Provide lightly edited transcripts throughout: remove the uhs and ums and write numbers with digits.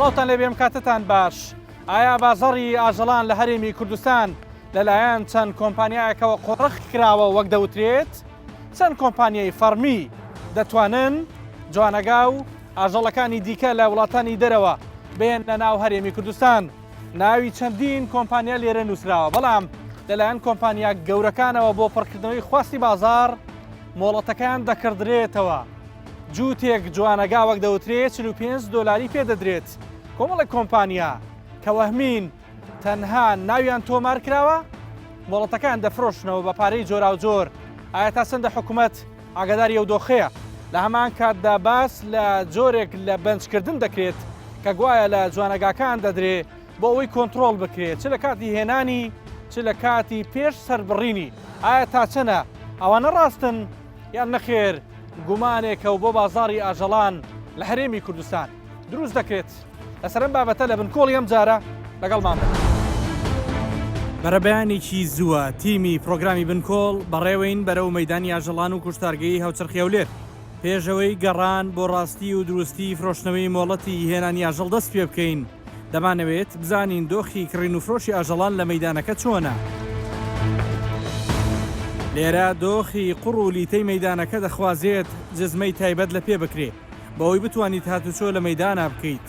سڵاوتان لێبێ ئەم کاتەتان باش. ئایا بازاڕی ئاژەڵان لە هەرێمی کوردستان لەلایەن چەند کۆمپانیایەکەوە قۆرخ کراوە وەک دەوترێت؟ چەند کۆمپانیای فەڕمی دەتوانن جوانەگا و ئاژەڵەکانی دیکە لە وڵاتانی دەرەوە بێننە ناو هەرێمی کوردستان؟ ناوی چەندین کۆمپانیا لێرە نووسراوە، بەڵام لەلایەن کۆمپانیا گەورەکانەوە بۆ پڕکردنەوەی خواستی بازاڕ مۆڵەتەکەیان دەکڕدرێتەوە. جووتێک جوانەگا وەک دەوترێ 45 دۆلاری پێ دەدرێت. کۆمەڵێک کۆمپانیا کە وەهمین تەنها ناویان تۆمار کراوە، مۆڵەتەکەیان دەفرۆشنەوە بە پارەی جۆراوجۆر. ئایا تا چەندە حکومەت ئاگاداری ئەو دۆخەیە؟ لە هەمان کاتدا باس لە جۆرێک لە بەنجکردن دەکرێت کە گوایە لە جوانەگاکان دەدرێ بۆ ئەوەی کۆنتڕۆڵ بکرێت چ لە کاتی هێنانی چ لە کاتی پێش سەربڕینی. ئایا تا چەنە ئەوانە ڕاستن یان نەخێر گومانێکە و بۆ بازاڕی ئاژەڵان لە هەرێمی کوردستان دروست دەکرێت؟ لەسەر ئەم بابەتە لە بنکۆڵی ئەم جارە لەگەڵمان بن. بەرەبەیانێکی زووە تیمی پڕۆگرامی بنکۆڵ بەڕێوەین بەرەو مەیدانی ئاژەڵان و کوشتارگەی هاوچەرخی هەولێر. پێش ئەوەی گەڕان بۆ ڕاستی و دروستی فرۆشتنەوەی مۆڵەتی هێنانی ئاژەڵ دەست پێ بکەین، دەمانەوێت بزانین دۆخی کڕین و فرۆشی ئاژەڵان لە مەیدانەکە چۆنە. لێرە دۆخی قوڕ و لیتەی مەیدانەکە دەخوازێت جزمەی تایبەت لە پێ بکرێ بەوەی بتوانیت هاتوچۆ لە مەیدانا بکەیت.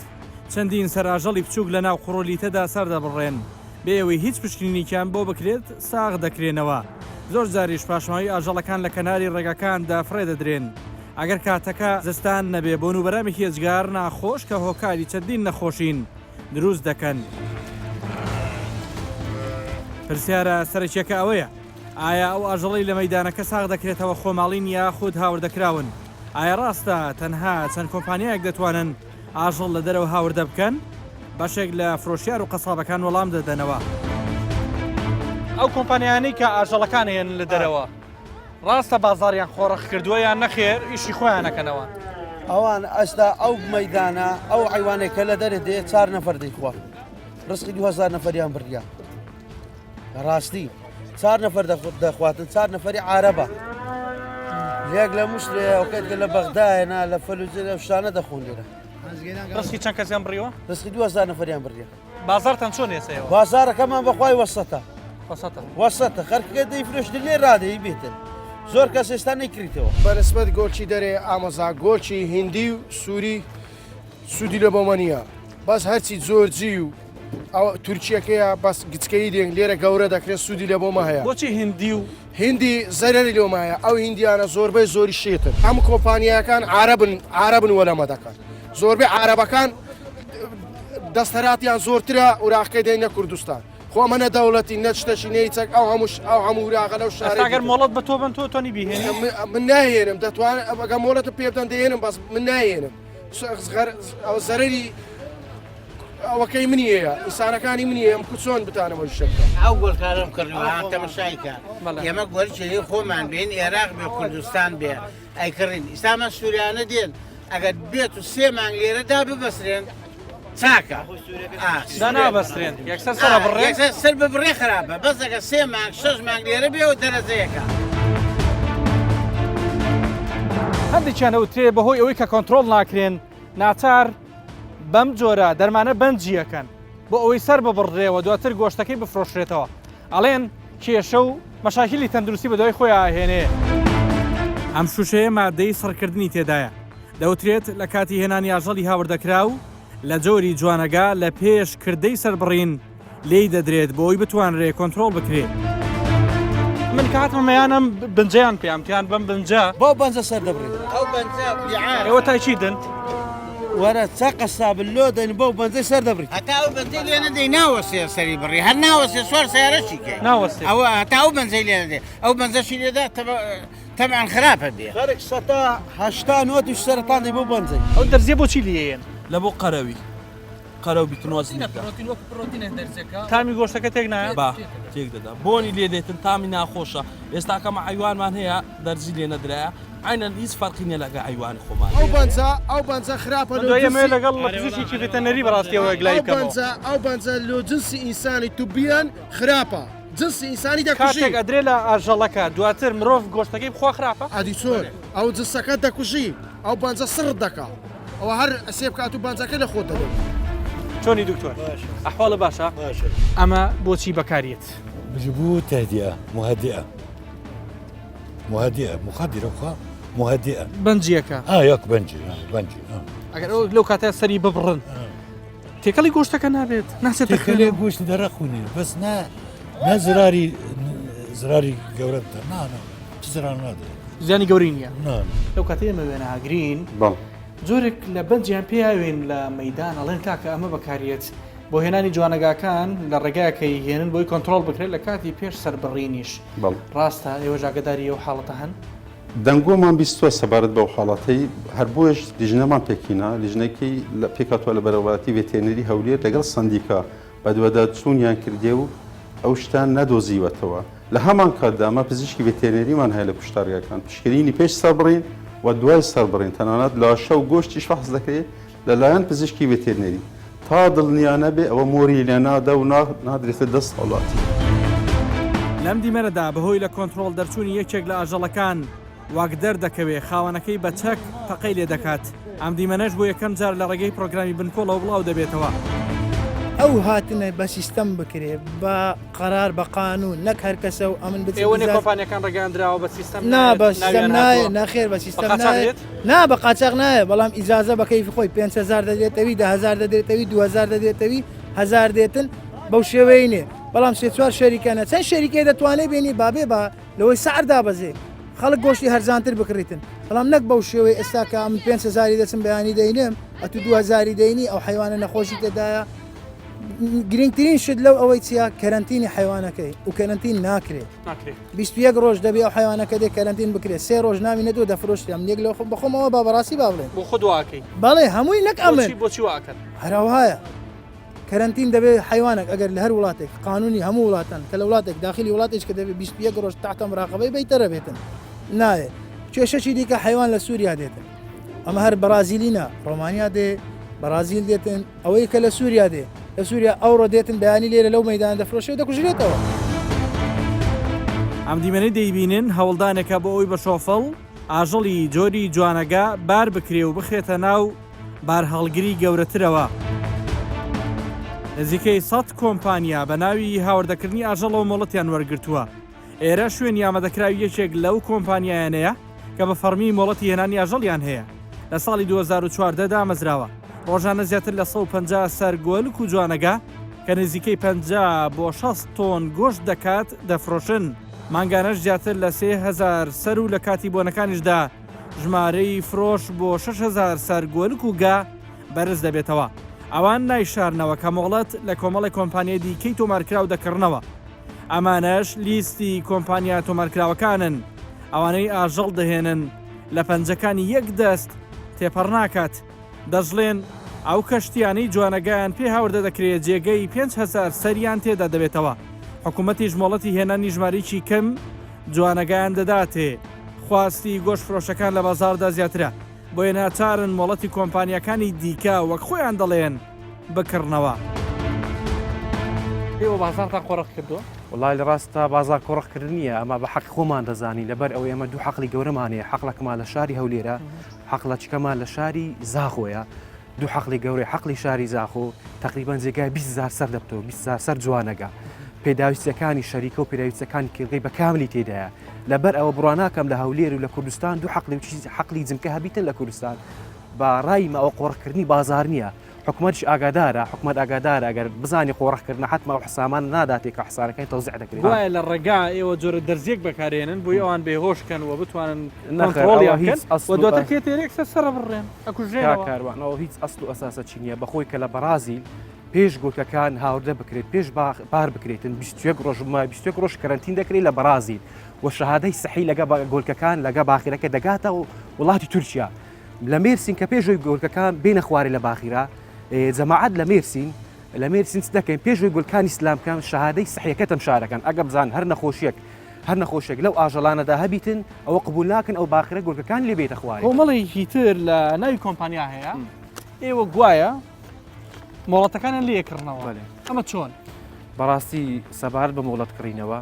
چەندین سەرئاژەڵی بچووک لە ناو قوڕ و لیتەدا سەردەبڕێن، بێ ئەوەی هیچ پشکنینێکیان بۆ بکرێت ساغ دەکرێنەوە، زۆر جاریش پاشماوەی ئاژەڵەکان لە کەناری ڕێگاکاندا فڕێ دەدرێن، ئەگەر کاتەکە زستان نەبێ بۆن و بەرامێکی ئێجگار ناخۆش کە هۆکاری چەندین نەخۆشین دروست دەکەن. پرسیارە سەرەکیەکە ئەوەیە ئایا ئەو ئاژەڵەی لە مەیدانەکە ساغ دەکرێتەوە خۆماڵین یاخود هاوردەکراون؟ ئایا ڕاستە تەنها چەند کۆمپانیایەک دەتوانن ئاژەڵ لە دەرەوە هاوردە بکەن؟ بەشێک لە فرۆشیار و قەسابەکان وەڵام دەدەنەوە. ئەو کۆمپانیایانەی کە ئاژەڵەکان هێنن لە دەرەوە ڕاستە بازاڕیان خۆڕەخ کردووە یان نەخێر ئیشی خۆیان ئەکەنەوە؟ ئەوان ئەستا ئەو مەدانە ئەو عیوانێک کە لە دەرێ دێ چار نەفەر دەیخوا ڕزقی 2000 نەفەریان بڕیا ڕاستی چار نەفەر دەخواتن چار نەفەری عربە یەک لە مووسلێ ئەوکەت لە بەغدایە نا لە فەلوجە لە شتانە دەخۆن لێرە ڕزقی چەند کەسیان بڕیوە؟ ڕزقی 2000 نەفەریان بڕیە بازارتان چۆن ئێسەیەوە؟ بازارەکەمان بەخوای وەسەتە وەسەتە وەسەتە خەرکەکە دەیفرۆشتن لێ رادەی بێتن زۆر کەس ئێستا نەیکریتەوە. بەنسبەت گۆلچی دەرێ ئامۆزا گۆلچی هیندی و سووری سوودی لە بۆمە نییە بەس هەرچی جۆرجی و ئەو تورکیەکەیە بەس گچکەی دێن لێرە گەورە دەکرێت سوودی لە بۆمە هەیە بۆچی هیندی و هیندی زەرەری لۆمایە ئەو هیندیانە زۆربەی زۆری شێتن ئەم کۆمپانیاکان عربن عربن وەلەمە دەکەن زۆربەی عربەکان دەستەراتیان زۆرترە وراقەکەی دێنە کوردستان خۆ ئەمە نە دەوڵەتی نە شتەشی نەی چەک ئەو هەموو ئەو هەموو وراغە لەو شارە ئەگەر مۆڵەت بە تۆ بن تۆ تۆنی بیهێنی من ناهێنم دەتوان ئەگە مۆڵەتم پێ بدەن دەهێنم بەس من ناهێنم ئەوە زەرەری ئەوەکەی منی هەیە ئینسانەکانی منی هەیە ئەم چۆن بتانەوە شتە بکەم ئەو گۆلکارم کڕیوە تەمەشای کە ئێمە گۆلچی خۆمان بین ئێراق بێ کوردستان بێ ئەیکڕین ئیستا ئەمە سوریانە دێن ئەگەر بێت و سێ مانگ لێرەدا ببەسرێن چاکە دانابەسترێن یەکسەر سەر بڕێ یەکسەر سەر ببڕێ خراپە بەس ئەگەر سێ مانگ شەش مانگ لێرە بێ و دەرەجەیەکە. هەندێکیان ئەوترێ بەهۆی ئەوەی کە کۆنترۆڵ ناکرێن ناچار بەم جۆرە دەرمانە بەنجیەکەن بۆ ئەوەی سەر ببڕدرێ و دواتر گۆشتەکەی بفرۆشرێتەوە ئەڵێن کێشە و مەشاکیلی تەندروستی بەدوای خۆیا ئەهێنێ. ئەم شوشەیە مادەی سڕکردنی تێدایە، دەوترێت لە کاتی هێنانی ئاژەڵی هاوردەکراو لە جۆری جوانەگا لە پێش کردەی سەربڕین لێی دەدرێت بۆ ئەوەی بتوانرێ کۆنترۆڵ بکرێ. من کە هاتمە مەیان ئەم بنجەیان پێیان تیان بەم بنجە. بەو بەنجە سەر دەبڕین. ئەو بەنجە بیعارە. ئێوە تای چی دن؟ وەرە چە قەساب لۆ دەین بەو بەنجەی سەر دەبڕی. هەتا ئەو بەنجەی لێ نەدەی ناوەستێ سەری بڕی هەر ناوەستێ سوار سەیارەشی کەی ناوەستێ. ئەوە هەتا ئەو بەنجەی لێ نەدەی ئەو بەنجەشی لێدا تەبعەن خراپە بێ. خەرک سەتا 80 نۆت و سەرەتان دەی بەو بەنجەی. ئەو دەرزیە بۆچی لێیەن؟ لە بۆ قەرەوی قەرەو بیتن وەزنی بکە. تامی گۆشتەکە تێک نایە؟ با تێک دەدا بۆنی لێ دێتن تامی ناخۆشە ئێستا کەمە عیوانمان هەیە دەرزی لێ نەدرایە عەینەن هیچ فەرقی نیە لەگە عەیوانی خۆمان. ئەو بەنجە ئەو بەنجە خراپە لۆ دوای ئەمەوێ جنسی لەگەڵ پزیشکێکی ڤێتەنەری بەڕاستیەوە یەکلایی ئەو بکەمەوە. بەنجە ئەو بەنجە لۆ جنسی ئینسانی توبیان خراپە جنسی ئینسانی دەکوژی. کاتێک ئەدرێ لە ئاژەڵەکە دواتر مرۆڤ گۆشتەکەی بخوا خراپە؟ ئەدی چۆن ئەو جنسەکە دەکوژی ئەو بەنجە سڕت دەکا ئەوە هەر ئەسێ بکات و بەنجەکە لە خۆت دەدەی. چۆنی دکتۆر ئەحواڵە باشە ئەمە بۆچی بەکاریت بجبوو تهدئة مهدئة مهدئة مخدرة خوا مهدئة بەنجیەکە آه یاک بەنجی بەنجی ئەگەر ئەو لەو کاتە سەری ببڕن تێکەڵی گۆشتەکە نابێت ناسێت تێکەلێ گۆشت دەرەخونێ بەس نا نا زراری زراری گەورە بدە نا نا چ زرار نادێ زیانی گەوری نییە نا لەو کاتە ئێمە وێنەهاگرین بەڵێ جۆرێک لە بەنجیان پێیاوێن لە مەدان ئەڵێن کاکە ئەمە بەکاریەت بۆ هێنانی جوانەگاکان لە ڕێگایەکەی هێنن بۆی کۆنتترۆل بکرێت لە کاتی پێش سەربڕینیش بەڵێ ڕاستە ئێوەش ئاگداری ئەو حاڵەتە هەن؟ دەنگۆمان بیستووە سەبارەت بەو حاڵەتەی، هەر بۆیەش لیژنەمان پێکهینا، لیژنەکەی لە پێکهاتووە لە بەرێوەبەرایەتی ڤێتێرنەری هەولێر لەگەڵ سەندیکا بەدواداچوونیان کردیە و ئەو شتە نەدۆزیوەتەوە. لە هەمان کاتدا ئەمە پزیشکی ڤێتێرنەریمان هەیە لە کوشتارگاکان، پشکنینی پێش سەربڕین و دوای سەربڕین، تەنانەت لاشە و گۆشتیش فەحس دەکرێت لەلایەن پزیشکی ڤێتێرنەری. تا دڵنیا نەبێ ئەوە مۆری لێ نادا و نادرێتە دەست هاوڵاتی. لەم دیمەنەدا بەهۆی لە کۆنتڕۆڵ دەرچوونی یەکێک لە ئاژەڵەکان وەک دەردەکەوێ خاوەنەکەی بە چەک تەقەی لێ دەکات، ئەم دیمەنەش بۆ یەکەم جار لە ڕێگەی پرۆگرامی بنکۆڵەوە بڵاو دەبێتەوە. ئەو هاتنە بە سیستەم بکرێ بە قەرار بە قانون نەک هەر کەسە و ئەمن بچم ئێوە نێ ئیجاز کۆمپانیاکان ڕێگەیان دراوە بە سیستەم نا نایەت بە سیستەم ناویان نایە هاتووە نەخێر بە بە سیستەم قاچاخ نایە دێت؟ نا بە قاچاخ نایە بەڵام ئیجازە بە کەیفی خۆی 5000 دەدرێتەوی 10000 دەدرێتەوی 2000 دەدرێتەوی هەزار دێتن بەو شێوەی نێ بەڵام سێ چوار شەریکەنە چەند شەریکەی دەتوانێت بێنی بابێ بە لەوەی سعر دابەزێ خەڵک گۆشتی هەرزانتر بکڕیتن بەڵام نەک بەو شێوەی ئێستا کە من 5000 دەچم بەیانی دەینم ئەتو 2000 دەینی ئەو حیوانە نەخۆشی تێدایە گرنگترین شت لەو ئەوەی چییە کەرەنتینی حیوانەکەی و کەرەنتین ناکرێت ناکرێ. 21 ڕۆژ دەبێ ئەو حیوانەکە دێ کەرەنتین بکرێت سێ ڕۆژ ناوی نەدۆ دەفرۆشترێ من یەک لەو خۆم بەخۆمەوە با بەڕاستی با بڵێم بۆ خۆت واکەی بەڵێ هەمووی نەک ئەمن بۆچی بۆچی واکەن هەرەوهایە کەرەنتین دەبێ حیوانێک ئەگەر لە هەر وڵاتێک قانونی هەموو وڵاتان کە لە وڵاتێک داخلی وڵاتێک کە دەبێ 21 ڕۆژ تحت مراقبەی بەیتەرە بێتن نایە کێشەکی دیکە حیوان لە سووریا دێتن ئەمە هەر بەرازیلی نا ڕۆمانیا دێ بەرازیل دێتن ئەوەی کە لە سووریا دێ لە سووریا ئەوڕۆ دێتن بەیانی لێرە لەو مەدان دەفرۆشێ و دەکوژرێتەوە. ئەم دیمەنەی دەیبینن هەوڵدانێکە بۆ ئەوەی بە شۆفڵ ئاژەڵی جۆری جوانەگا بار بکرێ و بخرێتە ناو بارهەڵگری گەورەترەوە. نزیکەی سەد کۆمپانیا بە ناوی هاوردەکردنی ئاژەڵەوە مۆڵەتیان وەرگرتووە. ئێرە شوێنی ئامادەکراوی یەکێک لەو کۆمپانیایانەیە کە بە فەڕمی مۆڵەتی هێنانی ئاژەڵیان هەیە. لە ساڵی 2014 دامەزراوە. ڕۆژانە زیاتر لە 150 سەر گۆلک و جوانەگا کە نزیکەی 50 بۆ 60 تۆن گۆشت دەکات دەفرۆشن. مانگانەش زیاتر لە 3000 سەر و لە کاتی بۆنەکانیشدا ژمارەی فرۆش بۆ 6000 سەر گۆلک و گا بەرز دەبێتەوە. ئەوان نایشارنەوە کە مۆڵەت لە کۆمەڵێک کۆمپانیای دیکەی تۆمارکراو دەکڕنەوە. ئەمانەش لیستی کۆمپانیا تۆمارکراوەکانن، ئەوانەی ئاژەڵ دەهێنن لە پەنجەکانی یەک دەست تێپەڕ ناکات. دەشڵێن، ئەو کەشتییانەی جوانەگایان پێ هاوردە دەکرێت جێگەی 5000 سەریان تێدا دەبێتەوە، حکومەتیش مۆڵەتی هێنانی ژمارەیەکی کەم جوانەگایان دەداتێ، خواستی گۆشتفرۆشەکان لە بازاڕدا زیاترە. بۆیە ناچارن مۆڵەتی کۆمپانیاکانی دیکە وەک خۆیان دەڵێن بکڕنەوە. ئێوە بازاڕتان قۆرخ کردووە؟ وەڵای لە ڕاستتا بازاڕ قۆرخ کردن نییە ئەمە بە حەقی خۆمان دەزانین لەبەر ئەوەی ئێمە دوو حەقلی گەورەمان هەیە حەقلەکەمان لە شاری هەولێرە حەقلەچکەمان لە شاری زاخۆیە دوو حەقلی گەورەی حەقلی شاری زاخۆ تقریبان جێگای 20 سەر دەبتەوە 20 سەر جوانەگە پێداویستیەکانی شەریکە و پێداویستەکانی کێڵگەی بە کاملی تێدایە لەبەر ئەوە بڕوا ناکەم لە هەولێر و لە کوردستان دوو حەقلی و چیز حەقلی جمکە هەبیتن لە کوردستان بە ڕای مە ئەوە قۆڕخکردنی بازار نییە حکومەتیش ئاگادارە حکومەت ئاگادارە ئەگەر بزانی قۆڕخکردنە حتمما ئەو حسامان ناداتێ کە حسارەکانی تەوزیع دەکرێت گوایە لە ڕێگا ئێوە جۆرە دەرزیەک بەکارێنن بۆی ئەوان بێهۆش کەن و بتوانن نەخێر کۆنتڕۆڵیان ئەوە بکەن هیچ ئەسڵ و و دواتر کێ تێرێک سەر سەرە بڕێن کاک ئەکوژرێنەوە. کاروان ئەوە هیچ ئەسڵ و ئەساسە چی نییە بەخۆی کە لە بەڕازیل پێش گۆلکەکان هاوردە بکرێت پێش بار بکرێتن 21 ڕۆژ 21 ڕۆژ کەرەنتین دەکرێت لە بەڕازیل و شەهادەی سەحی لەگە گۆلکەکان لەگە باخیرەکە دەگاتە و وڵاتی تورکیا لە مێرسین کە پێشەوەی گۆلکەکان بینە خوارێ لە باخیرە جەماعەت لە مێرسین لە مێرسین دەکەین پێشەوەی گۆلکانی سلامکان شەهادەی سەحیەکەتم شارەکەن ئەگە بزان هەر نەخۆشیەک هەر نەخۆشێک لەو ئاژەڵانەدا هەبیتن ئەوە قبول ناکەن ئەو باخرە گۆلکەکان لێ بێتە خوارێ کۆمەڵێکی تر لە ناوی کۆمپانیا هەیە ئێوە گوایە مۆڵەتەکانیان لێ کڕنەوە ئەمە چۆن؟ بەڕاستی سەبارەت بە مۆڵەت کڕینەوە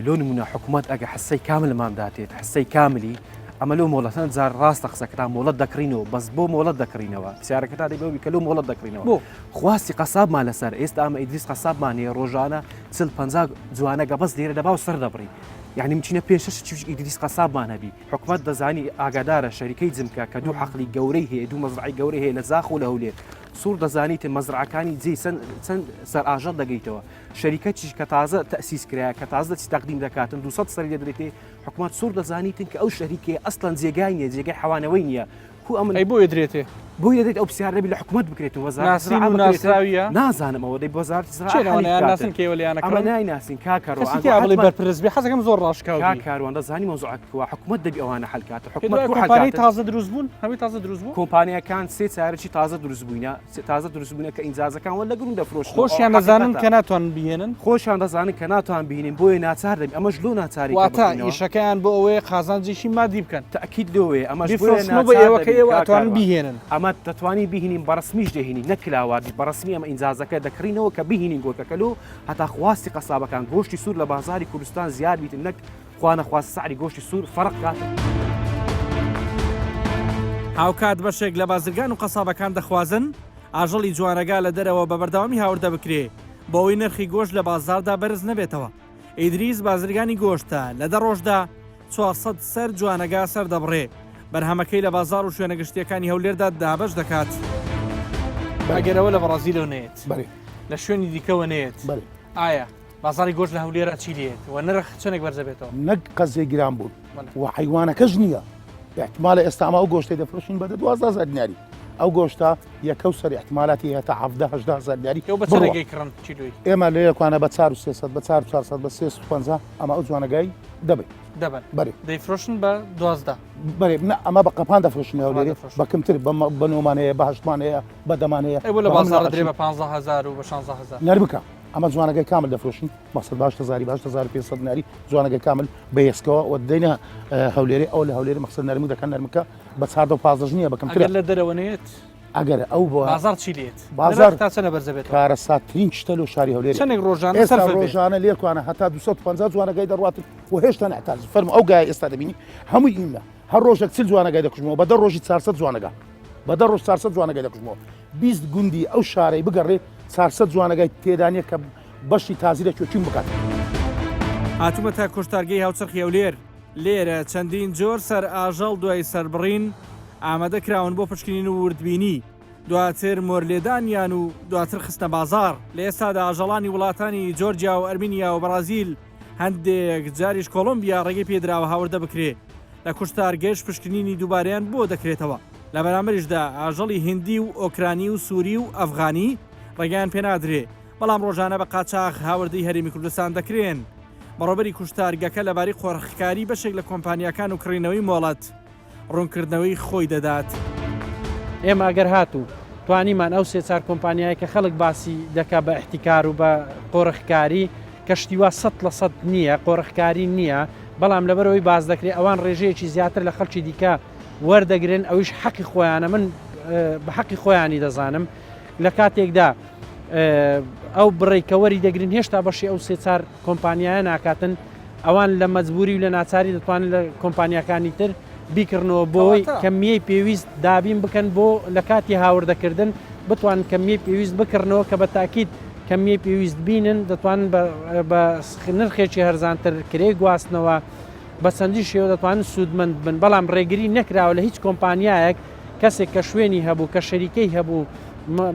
لۆ نمونە حکوومەت ئەگە حسەی کاملمان داتێت حسەی کاملی ئەمە لۆ مۆڵەت هەند جار ڕاستە قسەکەتان مۆڵەت دەکڕینەوە بەس بۆ مۆڵەت دەکڕینەوە پرسیارەکەتان دەبێ بەوە بی کە لۆ مۆڵەت دەکڕینەوە بۆ؟ خواستی قەسابمان لەسەر ئێستا ئەمە ئیدریس قەسابمان هەیە ڕۆژانە چل 50 جوانەگە بەس لێرە دەبا و سەر دەبڕی یعنی مچینە پێ شەش چوش ئیدریس قەسابمان هەبی حکومت دەزانی ئاگادارە شەریکەی جمکە کە دوو حەقلی گەورەی هەیە دوو مەزرعی گەورەی هەیە لە زاخۆ لە هەولێر سوور دەزانیت مەزرعەکانی جێی چەند چەند سەر ئاژەڵ دەگەیتەوە شەریکەتیش کە تازە تەسیس کرایە کە تازە دەچی تەقدیم دەکاتن 200 سەری دەدرێتێ حکومەت سوور دەزانیتن کە ئەو شەریکەیە ئەسڵەن جێگای نیە جێگای حەوانەوەی نیە کو ئەمن ئەی بۆ ئەدرێتێ؟ بۆی دەدرێت ئەو پرسیار دەبی لە حکومەت بکرێت و وەزارەتی ناسین زراعە و بکرێت ناسراویە؟ نازانم ئەوە دەی وەزارەتی زراعە کێ حەلی لەوانەیان بکاتن ناسن کە ئێوە لێیان ئەمە ئەکڕن؟ نایناسین کاک کاروان کەسی ئەنگۆ تیا بڵێ حەتمەن بەرپرس بێ حەزەکەم زۆر ڕاشکاو کاک بی. کاروان دەزانی مەوزوعەکە کوە حکومەت دەبی ئەوانە حەل کات پێت حکومەت وایە کو حەل کۆمپانیای کاتن تازە دروست بوون؟ هەمووی تازە دروست بوو؟ کۆمپانیاکان سێ چارەکی تازە دروست بووینە تازە دروست بوونە کە ئینجازەکان وەردەگرن و دەفرۆشنەوە ئەوە خۆشیان دەزانن حەقیقەتە کە ناتوانن بیهێنن؟ خۆشیان دەزانن کە ناتوان بهینین بۆیە ناچار دەبین ئەمەش لۆ ناچاری کە واتە بکەینەوە ئیشەکەیان بۆ ئەوەیە قازانجێکی مادی بکەن. تەئکید لۆیە ئەمەش بۆیە بیفرۆشنەوە بە ناچار ئێوە کە دەبین ئێوە کاک ئەتوانن کاروان بیهێنن. ئەمە دەتوانین بیهینین بە ڕەسمیش دەهینین نەک کلاوادی بە ڕەسمی ئەمە ئینجازەکە دەکڕینەوە کە بیهینین گۆتەکە لۆ هەتا خواستی قەسابەکان گۆشتی سوور لە بازاری کوردستان زیاد بیتن نەک خوا نەخواستە سعری گۆشتی سوور فەرق کات. هاوکات بەشێک لە بازرگان و قەسابەکان دەخوازن ئاژەڵی جوانەگا لە دەرەوە بە بەردەوامی هاوردە بکرێ بۆ ئەوەی نرخی گۆشت لە بازاڕدا بەرز نەبێتەوە. ئیدریس بازرگانی گۆشتە، لە دە ڕۆژدا 400 سەر جوانەگا سەردەبڕێ، بەرهەمەکەی لە بازاڕ و شوێنە گشتییەکانی هەولێردا دابەش دەکات. ئەگەر ئەوە لە بەڕازیلەوە نەیەت، لە شوێنی دیکەوە نەیەت، ئایا بازاڕی گۆشت لە هەولێرا چی لێت و نرخ چەندێک بەرز دەبێتەوە؟ نەک قەزێ گران بوون و حەیوانەکەش نییە احتمالە ئێستا ئەمە ئەو گۆشتەی دەفرۆشین بە 12 هەزار دیناری ئەو گۆشتە یەکە و سەر احتمالاتی هەیە تا 17 18 هەزار دیناری ئێوە بە بڕوا. چەندێک ئەیکڕن کیلۆی؟ ئێمە لە یەکوانە بە 4 و 300 بە 4 و 400 بە 350 ئەمە ئەو جوانەگای دەبین دەبەن بەرێ دەیفرۆشن بە 12 بەرێ نە ئەمە بە قەپان دەفرۆشن لە هەولێرێ دەفرۆشن. بە کەمتر بە مە- بە نۆمان هەیە بە هەشتمان هەیە بە دەمان هەیە ئەی بۆ لە بە هەموو بازاڕ درێ ناقەشین. بە 15 هەزار و بە 16 هەزار نەرمکە ئەمە جوانەگەی کامل دەفرۆشین مەقسەد بە هەشت هەزاری بە 8500 دیناری جوانەگەی کامل بە یەسکەوە و دەینە هەولێرێ ئەو لە هەولێرێ مەقسەد نەرمک دەکەن نەرمکە بە 14 و 15 نییە بە کەمترە ئەگەر لە دەرەوە نێت ئەگەر ئەو بۆ بازاڕ چی لێت بازاڕ تا چەنە بەرز دەبێتەوە کارەساتترین شتە لۆ شاری هەولێر چەندێک ڕۆژانە ئێستا سەرف بێ؟ ڕۆژانە لێکوانە هەتا 250 جوانەگای دەڕاتن و هێشتا نەعتاز فەرموو ئەو گایە ئێستا دەبینی هەمووی ئیمە هەر ڕۆژێک 40 جوانەگای دەکوژمەوە بە دە ڕۆژی 400 جوانەگا بە دە ڕۆژ 400 جوانەگای دەکوژمەوە 20 گوندی ئەو شارەی بگەڕێ 400 جوانەگای تێدا نییە کە بەشی تازی لە کوێچین بکات. هاتوومەتە کوشتارگەی هاوچەرخی هەولێر، لێرە چەندین جۆر سەر ئاژەڵ دوای سەربڕین ئامادە کراون بۆ پشکنین و وردبینی، دواتر مۆرلێدانیان و دواتر خستنە بازاڕ. لە ئێستادا ئاژەڵانی وڵاتانی جۆرجیا و ئەرمینیا و بەڕازیل، هەندێک جاریش کۆڵۆمبیا ڕێگەی پێدراوە هاوردە بکرێ، لە کوشتارگەش پشکنینی دووبارەیان بۆ دەکرێتەوە. لە بەرامبەریشدا ئاژەڵی هیندی و ئۆکرانی و سوری و ئەفغانی ڕێگەیان پێنادرێ، بەڵام ڕۆژانە بە قاچاخ هاوردەی هەرێمی کوردستان دەکرێن. بەڕێوەبەری کوشتارگەکە لەبارەی قۆرخکاری بەشێک لە کۆمپانیاکان و کڕینەوەی مۆڵەت ڕوونکردنەوەی خۆی دەدات. ئێمە ئەگەر هاتوو توانیمان ئەو سێ چار کۆمپانیایە کە خەڵک باسی دەکا بە ئیحتیکار و بە قۆرخکاری کە شتی وا 100% نییە قۆرخکاری نییە بەڵام لەبەرئەوەی باس دەکرێت ئەوان ڕێژەیەکی زیاتر لە خەڵکی دیکە وەردەگرن ئەویش حەقی خۆیانە من بە حەقی خۆیانی دەزانم لە کاتێکدا ئەو بڕی کە وەری دەگرن هێشتا بەشی ئەو سێ چار کۆمپانیایە ناکاتن ئەوان لە مەجبوری و لە ناچاری دەتوانن لە کۆمپانیاکانی تر بیکڕنەوە بۆی کەمیەی پێویست دابین بکەن بۆ لە کاتی هاوردەکردن بتوان کەمیەی پێویست بکڕنەوە کە بە تاکید کەمیەی پێویست بینن دەتوانن بە نرخێکی هەرزانتر کرێ گواستنەوە بە چەندین شێوە دەتوانن سوودمەند بن، بەڵام ڕێگری نەکراوە لە هیچ کۆمپانیایەک کەسێک کە شوێنی هەبوو، کە شەریکەی هەبوو،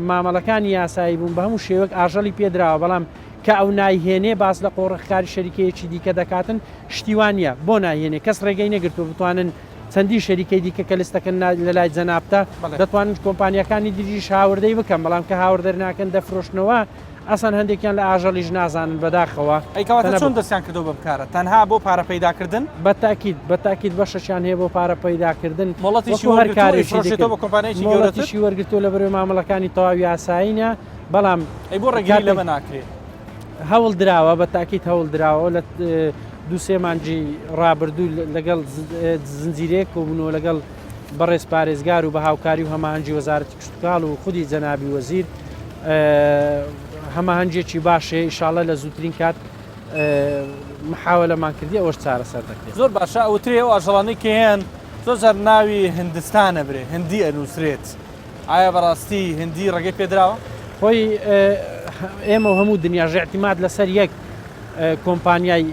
مامەڵەکانی یاسایی بوون، بە هەموو شێوەیەک ئاژەڵی پێدراوە، بەڵام کە ئەو نایهێنێ باس لە قۆرخکاری شەریکەیەکی دیکە دەکاتن، شتی وا نییە، بۆ نایهێنێ؟ کەس ڕێگەی نەگرتووە بتوانن چەندین شەریکەی دیکە کە لستەکە لەلای جەنابتە دەتوانن کۆمپانیاکانی دیریش هاوردەی بکەن، بەڵام کە هاوردەر ناکەن دەفرۆشنەوە. ئەسڵەن هەندێکیان لە ئاژەڵیش نازانن بەداخەوە. ئەی کەواتە چۆن دەستیان کردووە بەم کارە؟ تەنها بۆ پارە پەیداکردن؟ بە تاکید، بە تاکید بەشەکیان هەیە بۆ پارە پەیداکردن. مۆڵەتیشی وەکو هەر وەرگرتووە کارێکی دیکە. ئەیفرۆشێتەوە بە کۆمپانیایەکی گەورەتر؟ مۆڵەتیشی وەرگرتووە لەبەرئەوەی مامەڵەکانی تەواو یاسایینە، بەڵام ئەی بۆ ڕێگری کاتێک لەمە ناکرێ؟ هەوڵ دراوە، بە تاکید هەوڵ دراوە لە دوو سێ مانگی ڕابردوو لەگەڵ زنجیرەیەک کۆبوونەوە لەگەڵ بەڕێز پارێزگار و بە هاوکاری و هەماهەنگی وەزارەتی کشتوکاڵ و خودی جەنابی وەزیر هەماهەنگیەکی باش هەیە ئیشاڵە لە زووترین کات محاوەلەمان کردی ئەوەش چارەسەر دەکرێت. زۆر باشە ئەوترێ ئەو ئاژەڵانەی کە هەیان زۆر جار ناوی هندستان ئەبرێ هندی ئەنووسرێت ئایا بەڕاستی هندی ڕێگەی پێدراوە؟ خۆی ئێمە و هەموو دنیاش اعتماد لەسەر یەک کۆمپانیای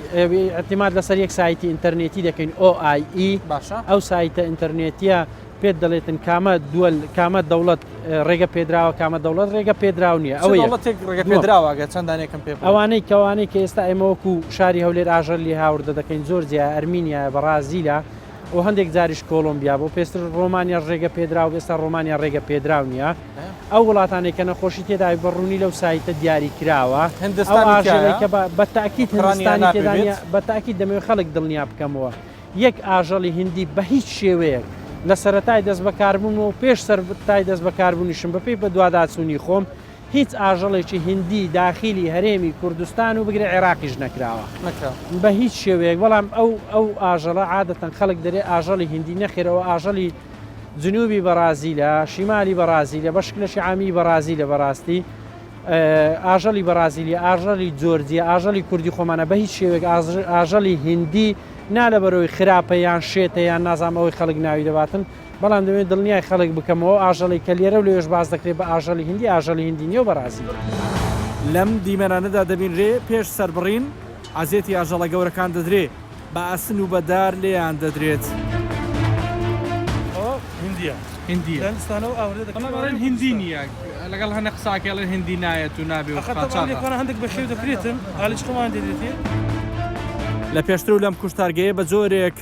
اعتماد لەسەر یەک سایتی ئینتەرنێتی دەکەین OIE باشە ئەو سایتە ئینتەرنێتیە پێت دەڵێتن کامە دووەل کامە دەوڵەت ڕێگە پێدراوە کامە دەوڵەت ڕێگە پێدراو نییە ئەوە دەوڵەتێک ڕێگە پێدراوە ئەگەر چەند دانێکم پێ بڵێ؟ ئەوانەی کەوانەی کە ئێستا ئێمە وەکو شاری هەولێر ئاژەل لێ هاوردە دەکەین جۆرجیا ئەرمینیا بەڕازیلە و هەندێک جاریش کۆڵۆمبیا بۆ پێستر ڕۆمانیاش ڕێگە پێدراو ئێستا ڕۆمانیا ڕێگە پێدراو نییە ئەو وڵاتانەی کە نەخۆشی تێداوی بە ڕوونی لەو سایتە دیاری کراوە ئەو هندستانی ئاژەڵەی تیایە؟ کە بە بە تاکید ئۆکرانیا هندستانی نابێ تێدا بێت؟ نییە بە تاکید دەمەوێت خەڵک دڵنیا بکەمەوە یەک ئاژەڵی هندی بە هیچ شێوەیەک لە سەرەتای دەست بەکاربوونمەوە و پێش سەرەتای دەست بەکاربوونیشم بە پێی بەدواداچوونی خۆم هیچ ئاژەڵێکی هندی داخیلی هەرێمی کوردستان و بگرە عێراقیش نەکراوە بە هیچ شێوەیەک بەڵام ئەو ئەو ئاژەڵە عادەتەن خەڵک دەرێ ئاژەڵی هندی نەخێر ئەوە ئاژەڵی جنوبی بەڕازیلە شیمالی بەڕازیلە بە شکلەشی عامی بەڕازیلە بەڕاستی ئاژەڵی بەڕازیلی ئاژەڵی جۆرجیە ئاژەڵی کوردی خۆمانە بە هیچ شێوەیەک ئاژەڵی هندی نا لەبەرەوەی خراپە یان شێتە یان نازانم ئەوەی خەڵک ناوی دەباتن بەڵام دەمەوێت دڵنیای خەڵک بکەمەوە ئەو ئاژەڵی کە لێرە و لەوێش باس دەکرێت بە ئاژەڵی هندی ئاژەڵی هندی نییە و بەڕازیلی. لەم دیمەنانەدا دەبینرێ پێش سەربڕین عەزێتی ئاژەڵە گەورەکان دەدرێ، بە ئاسن و بە دار لێیان دەدرێت. ئەوە هندیە. هندیە. لە هندستانەوە ئاوردە دەکرێت. بەڵام ئەڵێن هندی نییە لەگەڵ هەنێ قساکەی ئەڵێن هندی نایەت و نابێ و ئەخە تەبعەن قاچاغە. لێکۆنە هەندێک بەخێو دەکرێتن ئالیچ خۆمان دێنێتێ. لە پێشتر و لەم کوشتارگەیە بە جۆرێک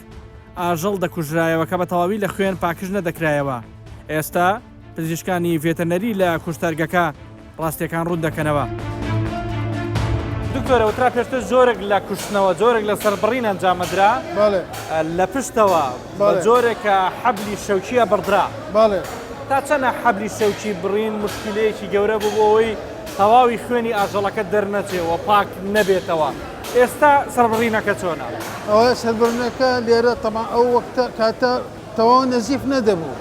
ئاژەڵ دەکوژرایەوە کە بە تەواوی لە خوێن پاکژ نەدەکرایەوە، ئێستا پزیشکانی ڤێتەرنەری لە کوشتارگەکە ڕاستیەکان ڕوون دەکەنەوە. دکتۆر وترا پێشتر جۆرێک لە کوشتنەوە جۆرێک لە سەربڕین ئەنجامەدرا لە پشتەوە بە جۆرێک کە حەبلی شەوکیە بڕدرا تا چەنە حەبلی شەوکی بڕین مشکلەیەکی گەورە بوو بۆ ئەوەی تەواوی خوێنی ئاژەڵەکە دەرنەچێ و پاک نەبێتەوە ئێستا سەربڕینەکە چۆنە؟ ئەوە سەربڕینەکە لێرە تەبعەن ئەو وەختە کاتە تەواو نەزیف نەدەبوو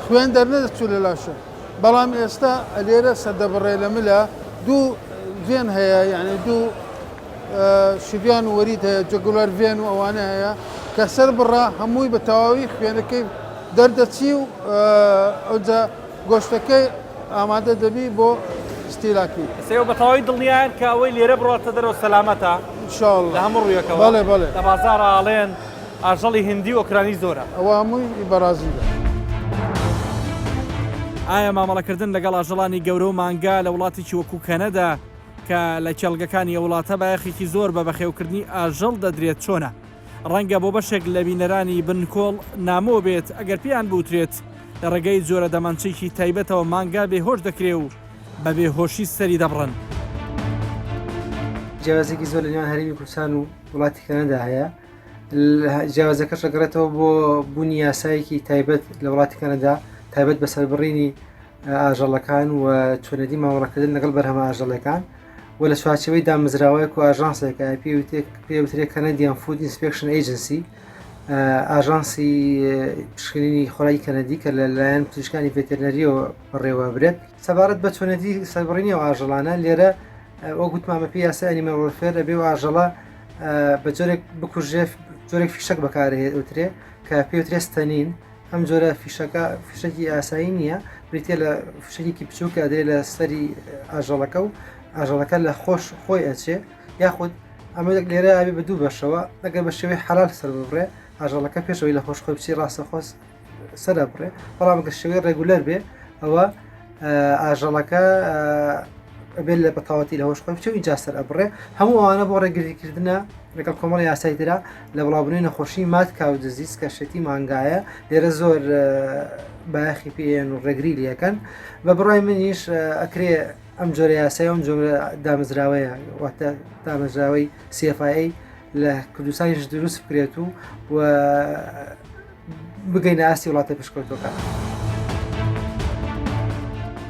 خوێن دەرنەدەچوو لە لاشە بەڵام ئێستا لێرە سەردەبڕێ لە ملە دوو ڤێن هەیە یعنی دوو شریان و وەرید هەیە jugular vein و ئەوانە هەیە کە سەر بڕا هەمووی بە تەواوی خوێنەکەی دەردەچی و ئەوجا گۆشتەکەی ئامادە دەبی بۆ ئیستیلاکی. ئێستا ئێوە بە تەواوی دڵنیان کە ئەوەی لێرە بڕواتە دەرەوە سەلامەتە؟ ان شاء اللە. لە هەموو ڕوویەکەوە؟ بەڵێ بەڵێ. لە بازاڕا ئەڵێن ئاژەڵی هندی و ئۆکرانی زۆرە. ئەوە هەمووی بەڕازیلە. ئایا مامەڵەکردن لەگەڵ ئاژەڵانی گەورە و مانگا لە وڵاتێکی وەکو کەنەدا کە لە کێڵگەکانی ئەو وڵاتە بایەخێکی زۆر بە بەخێوکردنی ئاژەڵ دەدرێت چۆنە؟ ڕەنگە بۆ بەشێک لە بینەرانی بنکۆڵ نامۆ بێت ئەگەر پێیان بوترێت لە ڕێگەی جۆرە دەمانچەیەکی تایبەتەوە مانگا بێهۆش دەکرێ و بە بێهۆشی سەری دەبڕن. جیاوازیەکی زۆر لە نێوان هەرێمی کوردستان و وڵاتی کەنەدا هەیە جیاوازەکەش دەگەڕێتەوە بۆ بوونی یاسایەکی تایبەت لە وڵاتی کەنەدا تایبەت بە سەربڕینی ئاژەڵەکان و چۆنێتی مامەڵەکردن لەگەڵ بەرهەمە ئاژەڵەکان و لە چوارچێوەی دامەزراوەیەک و ئاژانسێکە پێوترێ Canadian Food Inspection Agency ئاژانسی پشکنینی خۆراکی کەنەدی کە لەلایەن پزیشکانی ڤێتەرنەریەوە بەڕێوەبرێت سەبارەت بە چۆنێتی سەربڕینی ئەو ئاژەڵانە لێرە وەک گوتمان بەپێی یاسای animal welfare ئەبێ و ئاژەڵە بە جۆرێک بکوژێ جۆرێک فیشەک بەکارهێترێ کە پێوترێ stunning ئەم جۆرە فیشەکە فیشەکی ئاسایی نییە بریتە لە فیشەکێکی بچووکە ئەدرێ لە سەری ئاژەڵەکە و ئاژەڵەکە لە خۆش خۆی ئەچێ یاخود ئەمە لێرە ئەبێ بە دوو بەشەوە ئەگەر بە شێوەی حەلال سەر ببڕێ ئاژەڵەکە پێشەوەی لە خۆش خۆی بچی ڕاستەخۆ سەر ئەبڕێ بەڵام گەر شێوەی regular بێ ئەوە ئاژەڵەکە ئەبێت لە بەتەواوەتی لە هۆش خۆی بچێ و ئینجا سەر ئەبڕێ هەموو ئەوانە بۆ ڕێگریکردنە لەگەڵ کۆمەڵی یاسای ترا لە بڵاوبوونەوەی نەخۆشی mad cow disease کە شێتی مانگایە لێرە زۆر بایەخی پێیان و ڕێگری لەکەن بە بڕای منیش ئەکرێ ئەم جۆرە یاسای ئەم جۆرە دامەزراوەیە واتە دامەزراوەی CFIA لە کوردستانیش دروست بکرێت و و بگەینە ئاستی وڵاتە پێشکەوتووەکان.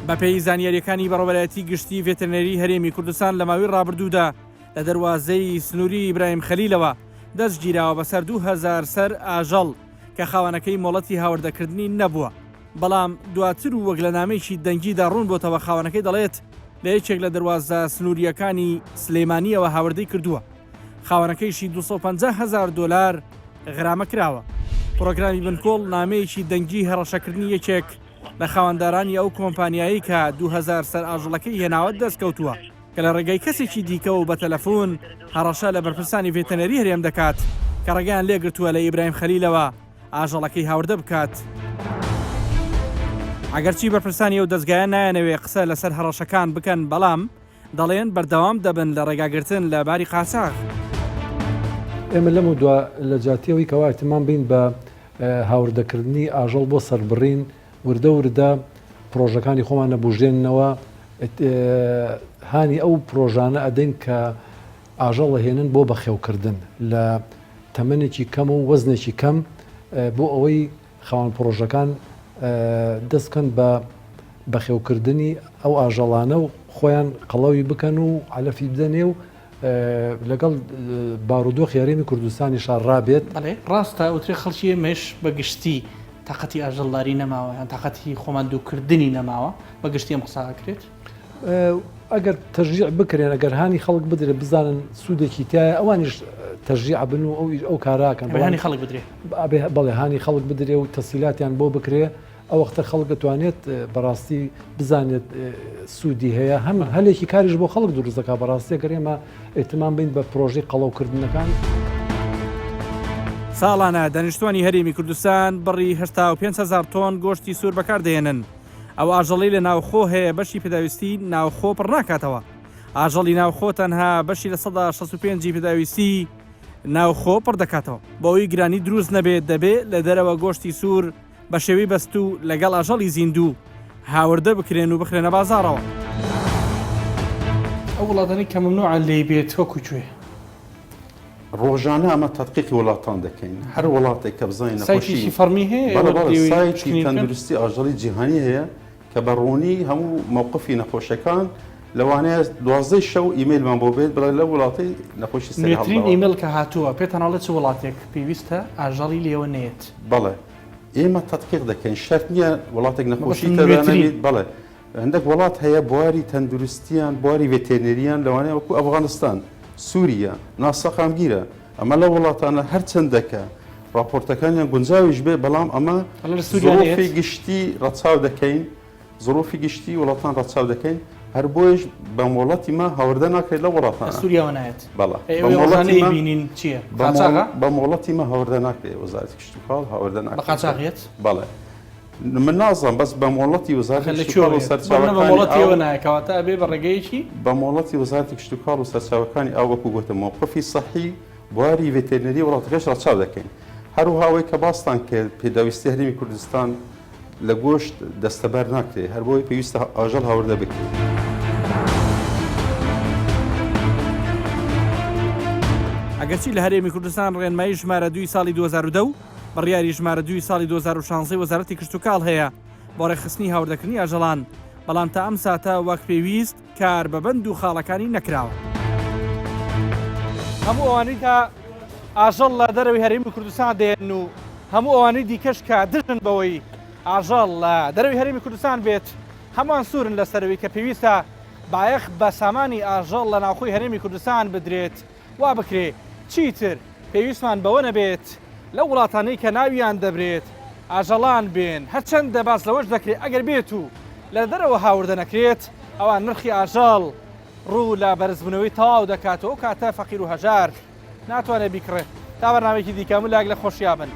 بەپێی زانیارییەکانی بەڕێوەبەرایەتی گشتی ڤێتەرنەری هەرێمی کوردستان لە ماوەی ڕابردوودا لە دەروازەی سنووری ئیبراهیم خەلیلەوە دەستگیراوە بەسەر 2000 سەر ئاژەڵ کە خاوەنەکەی مۆڵەتی هاوردەکردنی نەبووە بەڵام دواتر و وەک لە نامەیەکی دەنگیدا ڕوون بۆتەوە خاوەنەکەی دەڵێت لە یەکێک لە دەروازە سنوورییەکانی سلێمانییەوە هاوردەی کردووە. خاوەنەکەیشی 250 هەزار دۆلار غرامە کراوە. پرۆگرامی بنکۆڵ نامەیەکی دەنگی هەڕەشەکردنی یەکێک لە خاوەندارانی ئەو کۆمپانیایەی کە 2000 سەر ئاژەڵەکەی هێناوە دەستکەوتووە کە لە ڕێگەی کەسێکی دیکەوە بە تەلەفۆن هەڕەشە لە بەرپرسانی ڤێتەنەری هەرێم دەکات کە ڕێگەیان لێگرتووە لە ئیبراهیم خەلیلەوە ئاژەڵەکەی هاوردە بکات. ئەگەرچی بەرپرسانی ئەو دەزگایە نایانەوێ قسە لەسەر هەڕەشەکان بکەن، بەڵام دەڵێن بەردەوام دەبن لە ڕێگاگرتن لە باری قاچاغ. ئێمە لەمەو دوا لە جیاتی ئەوەی کەوا ئیهتیمام بین بە هاوردەکردنی ئاژەڵ بۆ سەربڕین، وردە وردە پڕۆژەکانی خۆمان ئەبوژێننەوە، هانی ئەو پڕۆژانە ئەدەین کە ئاژەڵ ئەهێنن بۆ بەخێوکردن لە تەمەنێکی کەم و وەزنێکی کەم بۆ ئەوەی خاوەن پڕۆژەکان دەست بکەن بە بەخێوکردنی ئەو ئاژەڵانە و خۆیان قەڵەوی بکەن و عەلەفی بدەنێ و لەگەڵ بارودۆخی هەرێمی کوردستانیشا ڕابێت. بەڵێ ڕاستە ئەوترێ خەڵکی ئێمەش بە گشتی تاقەتی ئاژەڵداری نەماوە یان تاقەتی خۆماندووکردنی نەماوە، بە گشتی ئەم قسە ئەکرێت؟ ئەگەر تەشجیع بکرێن ئەگەر هانی خەڵک بدرێت بزانن سوودێکی تایە ئەوانیش تەشجیع بن و ئەو ئەو کاراکەن هانی خەڵک بدرێ بەڵێ هانی خەڵک بدرێ و تەسیلاتیان بۆ بکرێ ئەو وەختە خەڵک دەتوانێت بەڕاستی بزانێت سوودی هەیە هەم هەلێکی کاریش بۆ خەڵک دروست دەکات بەڕاستی گەر ئێمە ئیهتمام بین بە پرۆژەی قەڵەوکردنەکان. ساڵانە دانیشتوانی هەرێمی کوردستان بڕی 85 هەزار تۆن گۆشتی سوور بەکاردەهێنن. ئەو ئاژەڵەی لە ناوخۆ هەیە بەشی پێداویستی ناوخۆ پڕ ناکاتەوە. ئاژەڵی ناوخۆ تەنها بەشی 65% ی پێداویستی ناوخۆ پڕ دەکاتەوە. بۆ ئەوەی گرانی دروست نەبێت دەبێ لە دەرەوە گۆشتی سوور بە شێوەی بەستوو لەگەڵ ئاژەڵی زیندوو هاوردە بکرێن و بخرێنە بازاڕەوە. ئەو وڵاتانەی کە مەمنوعە لێی بێت وەکو کوێ؟ ڕۆژانە ئەمە تەدقیقی وڵاتان دەکەین هەر وڵاتێک کە بزانین نەخۆشی سایتێکی فەڕمی هەیە بەڵێ بەڵێ سایتی تەندروستی ئاژەڵی جیهانی هەیە کە بە ڕوونی هەموو مەوقفی نەخۆشەکان لەوانەیە دوازدەی شەو ئیمەیلمان بۆ بێت بڵێ لەو وڵاتەی نەخۆشی سەری نوێترین هەڵداوە. ئیمەیڵ کە هاتووە پێتان ئەڵێ چ وڵاتێک پێویستە ئاژەڵی لێوە نەیەت؟ بەڵێ ئێمە تەدقیق دەکەین شەرت نییە وڵاتێک نەخۆشی مەبەستم تێدا نوێترین. نەبێت بەڵێ هەندێک وڵات هەیە بواری تەندروستیان بواری ڤێتێرنێریان لەوانەیە وەکو ئەفغانستان، سوریە، ناسەقامگیرە، ئەمە لەو وڵاتانە هەرچەندەکە ڕاپۆرتەکانیان گونجاویش بێ بەڵام ئەمە زروفی گشتی ڕەچاو دەکەین زروفی گشتی وڵاتان ڕەچاو دەکەین هەر بۆیش بە مۆڵەتی مە هاوردە ناکرێت لە وڵاتان سووریاوە نایەت بەڵێ بینین چییە بە مۆڵەتی مە هاوردە ناکرێت وەزارەتی کشتوکاڵ هاوردە ناکرێت بە قاچاغیەت بەڵێ من نازانم بەس بە مۆڵەتی وەزارەتی لە کشتوکاڵ و کوێوە سەرچاوەکانی بە مۆڵەتی ئاو ئێوە نایە کەواتە ئەبێ بە ڕێگەیەکی بە مۆڵەتی وەزارەتی کشتوکاڵ و سەرچاوەکانی ئاو وەکو گوتم مەوقفی سەحی بواری ڤێتێرنەری وڵاتەکەش ڕەچاو دەکەین هەروەها ئەوەی کە باستان کرد پێداویستی هەرێمی کوردستان لە گۆشت دەستەبەر ناکرێت هەر بۆیە پێویستە ئاژەڵ هاوردە بکرێت. ئەگەرچی لە هەرێمی کوردستان ڕێنمایی ژمارە دووی ساڵی 2010 و بڕیاری ژمارە دووی ساڵی 2016 وەزارەتی کشتوکاڵ هەیە بۆ ڕێکخستنی هاوردەکردنی ئاژەڵان، بەڵام تا ئەم ساتە وەک پێویست کار بە بەند و خاڵەکانی نەکراوە. هەموو ئەوانەی کە ئاژەڵ لە دەرەوەی هەرێمی کوردستان دێن و هەموو ئەوانەی دیکەش کە دژن بەوەی ئاژەڵ لە دەرەوەی هەرێمی کوردستان بێت، هەمووان سوورن لەسەرەوەی کە پێویستە بایەخ بە سامانی ئاژەڵ لە ناوخۆی هەرێمی کوردستان بدرێت. وا بکرێ چیتر پێویستمان بەوە نەبێت لەو وڵاتانەی کە ناویان دەبرێت ئاژەڵان بێن، هەرچەندە باس لەوەش دەکرێت ئەگەر بێت و لە دەرەوە هاوردە نەکرێت ئەوا نرخی ئاژەڵ ڕوو لە بەرزبوونەوەی تەواو دەکات و ئەو کاتە فەقیر و هەژار ناتوانێت بیکڕێت. تا بەرنامەیەکی دیکە هەموو لایەک لە خۆشیا بن.